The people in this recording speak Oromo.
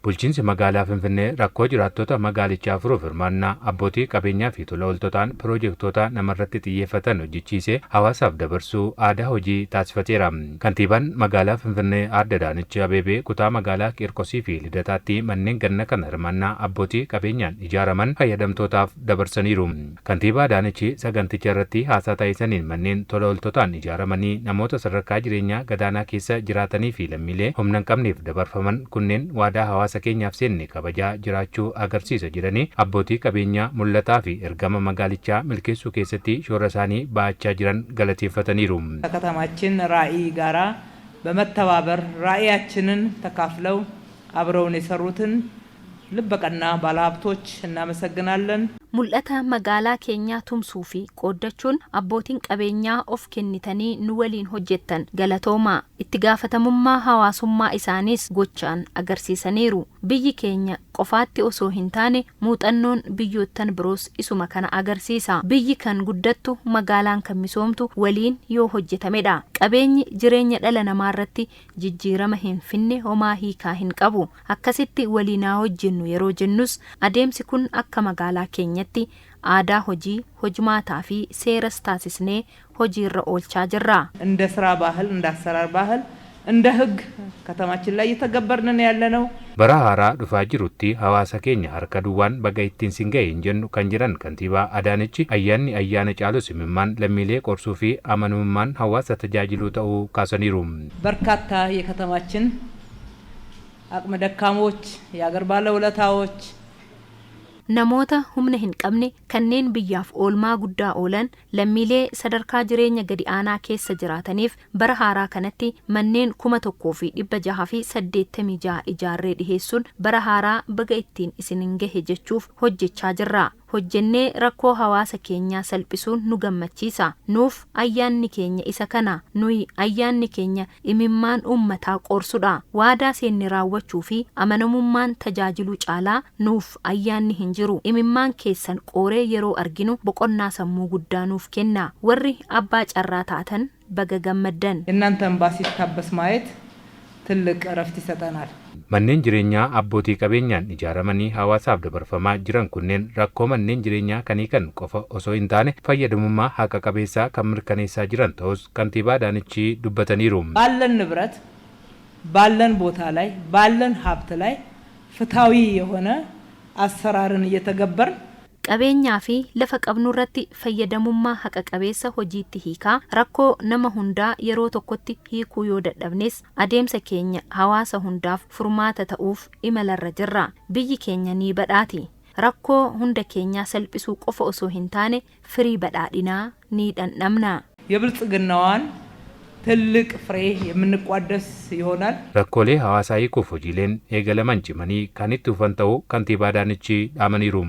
Bulchiinsi magaalaa Finfinnee rakkoo jiraattota magaalichaa furuuf hirmaannaa abbootii qabeenyaa fi tola ooltotaan piroojektota namarratti xiyyeeffatan hojjechiisee hawaasaaf dabarsuu aadaa hojii taasifateera. Kantiibaan magaalaa Finfinnee Aadde Adaanech Abeebee kutaa magaalaa Qiirqosii fi Lidataatti manneen ganna kana hirmaannaa abbootii qabeenyaan ijaaraman fayyadamtootaaf dabarsaniiru. Kantiibaa Adaanech saganticha irratti haasaa taasisaniin, manneen tola ooltotaan ijaaramanii namoota sadarkaa jireenyaa gadaanaa keessa jiraatanii fi lammiilee humna hin qabneef dabarfaman kunneen waadaa hawaasa keenyaaf seenne kabajaa jiraachuu agarsiisa jedhanii, abbootii qabeenyaa mul'ataa fi ergama magaalichaa milkeessuu keessatti shoora isaanii ba'achaa jiran galateeffataniiru. ከከተማችን ራዕይ ጋራ በመተባበር ራዕያችንን ተካፍለው አብረውን የሰሩትን ልበቀና ባለሀብቶች እናመሰግናለን። Mul'ata magaalaa keenyaa tumsuu fi qooddachuun abbootiin qabeenyaa of kennitanii nu waliin hojjettan galatoomaa. Itti gaafatamummaa hawaasummaa isaaniis gochaan agarsiisaniiru. Biyyi keenya qofaatti osoo hin taane, muuxannoon biyyoottan biroos isuma kana agarsiisa. Biyyi kan guddattu, magaalaan kan misoomtu waliin yoo hojjetamedha. Qabeenyi jireenya dhala namaa irratti jijjiirama hin finne homaa hiikaa hin qabu. Akkasitti waliin haa hojjennu yeroo jennus, adeemsi kun akka magaalaa keenyatti aadaa hojii, hojmaataa fi seeras taasisnee hojiirra oolchaa jirra. እንደ ስራ ባህል፣ እንደ አሰራር ባህል፣ እንደ ሕግ ከተማችን ላይ እየተገበርን ነው ያለነው። Bara haaraa dhufaa jirutti hawaasa keenya harka duwwaan baga ittiin sin ga'e hin jennu kan jedhan kantiibaa Adaanechi, ayyaanni ayyaana caalus imimmaan lammiilee qorsuu fi amanamummaan hawaasa tajaajiluu ta'uu kaasaniiru. በርካታ የከተማችን አቅመ ደካሞች፣ የአገር ባለውለታዎች Namoota humna hin qabne, kanneen biyyaaf oolmaa guddaa oolan, lammiilee sadarkaa jireenya gadi aanaa keessa jiraataniif bara haaraa kanatti manneen 1686 ijaarree dhiheessuun bara haaraa baga ittiin isin gahe jechuuf hojjechaa jirra. Hojjennee rakkoo hawaasa keenyaa salphisuun nu gammachiisa. Nuuf ayyaanni keenya isa kana. Nuyi ayyaanni keenya imimmaan uummataa qoorsudha. Waadaa seenne raawwachuu fi amanamummaan tajaajiluu caalaa nuuf ayyaanni hin jiru. Imimmaan keessan qooree yeroo arginu boqonnaa sammuu guddaa nuuf kenna. Warri abbaa carraa taatan, baga gammaddan. የእናንተ እንባ ሲታበስ ማየት ትልቅ እረፍት ይሰጠናል። Manneen jireenyaa abbootii qabeenyaan ijaaramanii hawaasaaf dabarfamaa jiran kunneen rakkoo manneen jireenyaa kan hiikan qofa osoo hin taane, fayyadamummaa haqa qabeessaa kan mirkaneessaa jiran ta'us kantiibaa Adaanech dubbataniiru. ባለን ንብረት፣ ባለን ቦታ ላይ፣ ባለን ሀብት ላይ ፍትሃዊ የሆነ አሰራርን እየተገበርን Qabeenyaa fi lafa qabnu irratti fayyadamummaa haqa qabeessa hojiitti hiikaa, rakkoo nama hundaa yeroo tokkotti hiikuu yoo dadhabnes, adeemsa keenya hawaasa hundaaf furmaata ta'uuf imalarra jirra. Biyyi keenya ni badhaati. Rakkoo hunda keenyaa salphisuu qofa osoo hin taane, firii badhaadhinaa ni dhandhamna. የብልጽግናዋን ትልቅ ፍሬ የምንቋደስ ይሆናል። Rakkoolee hawaasaa hiikuuf hojiileen eegalaman cimanii kan itti fufan ta'uu kantiibaa Adaanech dhaamaniiru.